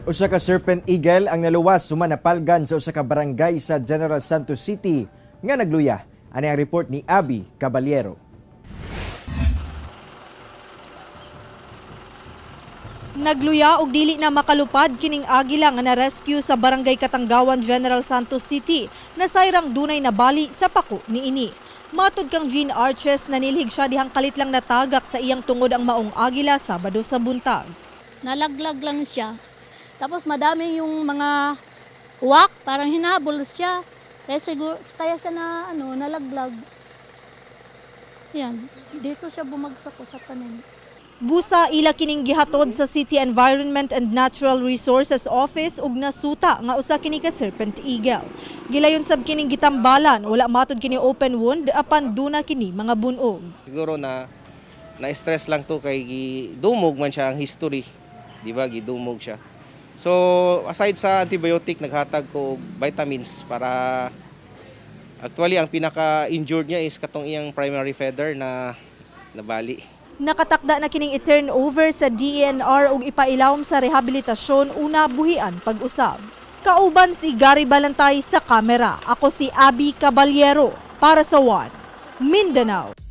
Usa ka serpent eagle ang naluwas human napalgan sa usa ka barangay sa General Santos City nga nagluya. Ani ang report ni Abby Caballero. Nagluya og dili na makalupad kining agila nga na-rescue sa Barangay Katanggawan, General Santos City, na sayrang dunay nabali sa pako niini. Matod kang Jean Arches, nanilhig siya dihang kalit lang natagak sa iyang tungod ang maong agila Sabado sa buntag. Nalaglag lang siya. Tapos madami yung mga uwak, parang hinabol siya. Kaya siguro, kaya siya na ano, nalaglag. Yan, dito siya bumagsak ko sa tanim. Busa ila kining gihatod sa City Environment and Natural Resources Office ug nasuta nga usa kini ka serpent eagle. Gilayon sab kining gitambalan, wala matod kini open wound apan duna kini mga bunog. Siguro na na-stress lang to kay gidumog man siya ang history. Di ba? Gidumog siya. So, aside sa antibiotic, naghatag ko og vitamins para actually ang pinaka-injured niya is katong iyang primary feather na nabali. Nakatakda na kining i-turn over sa DENR ug ipailawom sa rehabilitasyon una buhian pag-usab. Kauban si Gary Balantay sa kamera. Ako si Abby Caballero para sa One Mindanao.